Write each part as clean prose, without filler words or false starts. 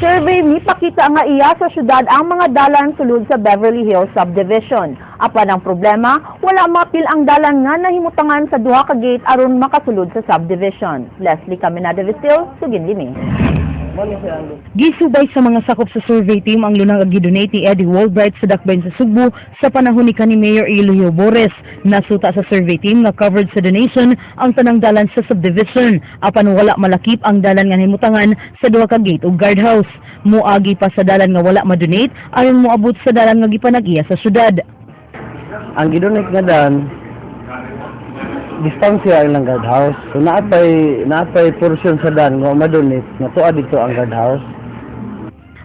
Survey mipakita nga iya sa syudad ang mga dalan sulod sa Beverly Hills Subdivision. Apan ang problema, wala mapil ang dalan nga nahimutangan sa duha ka gate aron makasulod sa subdivision. Leslie Caminada Vistil, Sugin Limi. Gisubay sa mga sakop sa survey team ang lunang gidonate ni Eddie Walbright sa Dakbayan sa Sugbo sa panahon ni kanhi Mayor Eligio Bores. Nasuta sa survey team nga covered sa donation ang tanang dalan sa subdivision apan wala malakip ang dalan nga himutangan sa duha ka gate ug guardhouse. Muagi pa sa dalan nga wala madonate aron moabot sa dalan nga gipanag-iya sa syudad. Ang gidonate nga dan distansya ang ilang guardhouse. So naapay portion sa dan nga madonate nga tuwa dito ang guardhouse.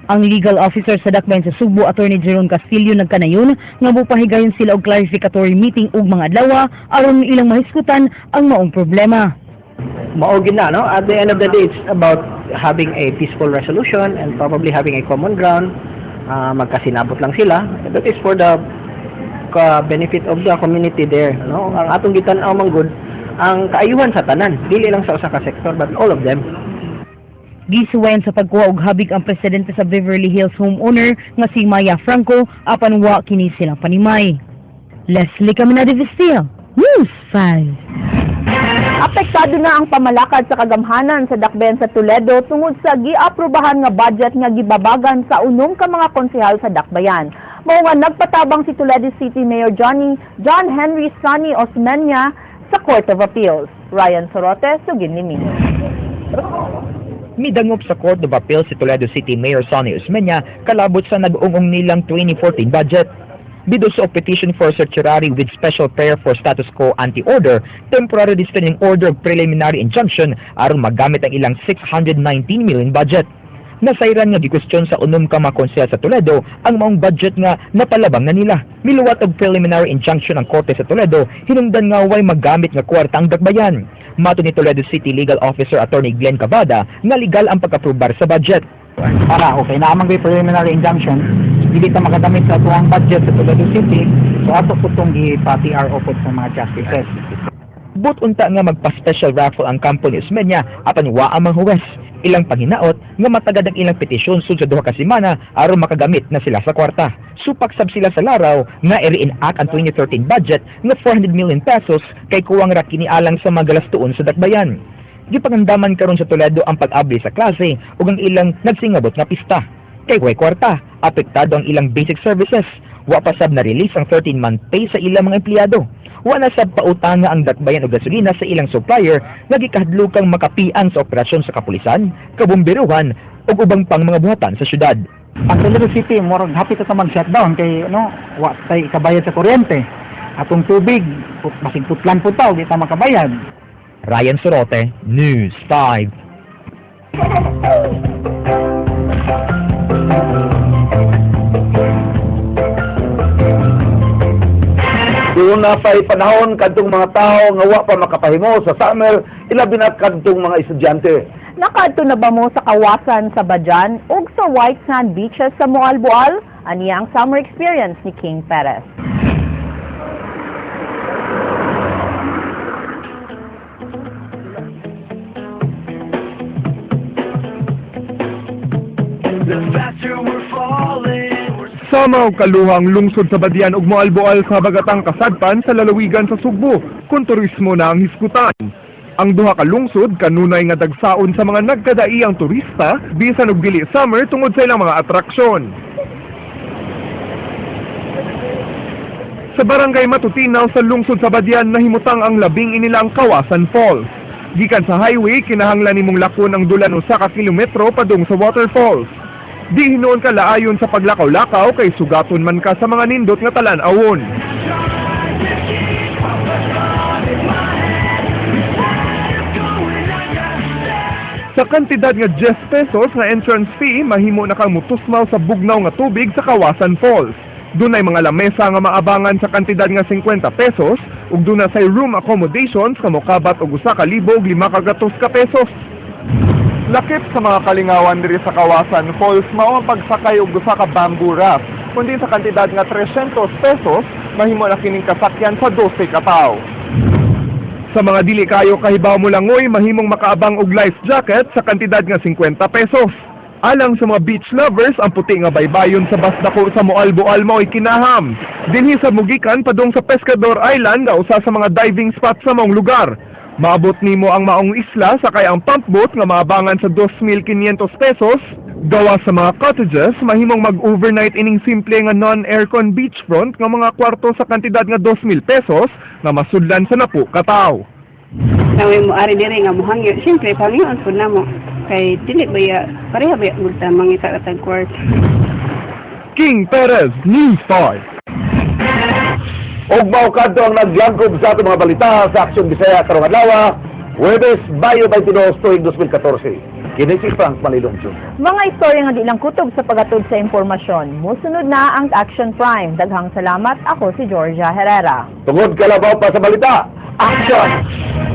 Ang legal officer sa Dakbayan sa Sugbo, Attorney Jerome Castillo, nagkanayon nga mopahigayon sila og clarificatory meeting ug mga adlaw aron ilang mahiskutan ang maong problema. Mao gyud na, no? At the end of the day, it's about having a peaceful resolution and probably having a common ground. Magkasinabot lang sila. That is for the benefit of the community there, no? Ang atong gitan-aw man gud ang kaayuhan sa tanan, dili lang sa usa ka sektor but all of them. Gisuwayan sa pagkuha og habig ang presidente sa Beverly Hills homeowner nga si Maya Franco apan wa kini silang panimay. Leslie Caminada Vestil, News 5. Apektado na ang pamalakad sa kagamhanan sa Dakbayan sa Toledo tungod sa giaprobahan nga budget nga gibabagan sa unom ka mga konsehal sa Dakbayan. Mao nga nagpatabang si Toledo City Mayor Johnny John Henry Sonny Osmeña sa Court of Appeals. Ryan Sorote, Sugin Limi. Midangop sa Court of Appeals si Toledo City Mayor Sonny Osmeña kalabot sa nag-ungong nilang 2014 budget. Bido sa petition for certiorari with special prayer for status quo ante order, temporary restraining order ug preliminary injunction aron magamit ang ilang 619 million budget. Nasayran nga gikwestiyon sa unom ka mga konsehal sa Toledo ang maong budget nga napalabang na nila. Miluwat og preliminary injunction ang korte sa Toledo hinungdan nga way magamit nga kwarta ang dakbayan. Mato ni Toledo City Legal Officer Attorney Glenn Cavada nga legal ang pagkaaprobar sa budget. Para okay na amang preliminary injunction, dili ta makagamit sa atuang budget sa Toledo City, so ato po itong gipa-TRO po sa mga justices. But unta nga magpa-special raffle ang kampo ni Osmeña apan wa ang mga huwes. Ilang panghinaot nga matagad ang ilang petisyon sud sa 2 ka semana aron makagamit na sila sa kwarta. Supak sab sila sa laraw nga i-reenact ang 2013 budget nga 400 million pesos kay kuwang ra kini alang sa mga galastuon sa dakbayan. Gipangandaman karon sa Toledo ang pag-abli sa klase ug ang ilang nagsingabot nga pista. Kay way kwarta, apektado ang ilang basic services. Wa pa sab na-release ang 13-month pay sa ilang mga empleyado. Wa na sab pautanga ang dakbayan og gasolina sa ilang supplier nga gikahadlokang makapiang sa operasyon sa kapulisan, kabomberuhan ug ubang pang mga buhatan sa syudad. Ang Toledo City, murag happy ta mag-shutdown kay no, wa tay kabayad sa kuryente. Atong tubig, basig putlan po ta, di ta makabayad. Ryan Sorote, News 5. Doon na pa'y panahon kadtong mga tao nga wa pa makapahimo sa summer, ilabi na kadtong mga estudyante. Nakaadto na ba mo sa Kawasan sa Badian ug sa White Sand Beaches sa Moalboal? Aniya ang summer experience ni King Perez. Sama og kaluha ang lungsod sa Badian ug Moalboal sa habagatang kasadpan sa lalawigan sa Sugbo kung turismo na ang hisgutan. Ang duha ka lungsod kanunay nga dagsaon sa mga nagkadaiyang turista bisan og dili summer tungod sa ilang mga atraksyon. Sa barangay Matutinaw sa lungsod sa Badian nahimutang ang labing inilang Kawasan Falls. Gikan sa highway, kinahanglan nimong lakon ang dulan 1 ka kilometro padung sa waterfalls. Di hinuon ka laayon sa paglakaw-lakaw kay sugaton man ka sa mga nindot nga talan-awon. Sa kantidad nga 10 pesos nga entrance fee, mahimo na kang mutusmaw sa bugnaw nga tubig sa Kawasan Falls. Dunay mga lamesa nga maabangan sa kantidad nga 50 pesos ug duna say room accommodations nga mokabat og 1,500 ka pesos. Lakip sa mga kalingawan diri sa Kawasan Falls mao ang pagsakay og usa ka bamboo raft, kundi sa kantidad nga 300 pesos mahimo na kining kasakyan sa 12 ka tawo. Sa mga dili kayo kahibaw mo langoy, mahimong makaabang og life jacket sa kantidad nga 50 pesos. Alang sa mga beach lovers, ang puti nga baybayon sa Basdako sa Moalboal mao'y kinaham. Dinhi sa mugikan padung sa Pescador Island nga usa sa mga diving spot sa maong lugar. Maabot nimo ang maong isla sakay ang pump boat nga maabangan sa 2,500 pesos. Gawa sa mga cottages, mahimong mag-overnight ining simple nga non-aircon beachfront nga mga kwarto sa kantidad nga 2,000 pesos nga masudlan sa napo ka tawo. Naway mo ari diri nga mohangyo. Siyempre, pangyoon pud namo. Kay dili ba ya, pareha ba ya multa mangita ka tag kwarta. King Perez, News 5. Ug mao kadto ang naglangkob sa atong mga balita sa Aksyon Bisaya karong adlaw, Huwebes, Mayo 22, tuig 2014. Kini si Frank Malilong Jr. Mga istorya nga di lang kutob sa pagatod sa impormasyon. Musunod na ang Action Prime. Daghang salamat. Ako si Georgia Herrera. Tungod kalabaw pa sa balita, Action!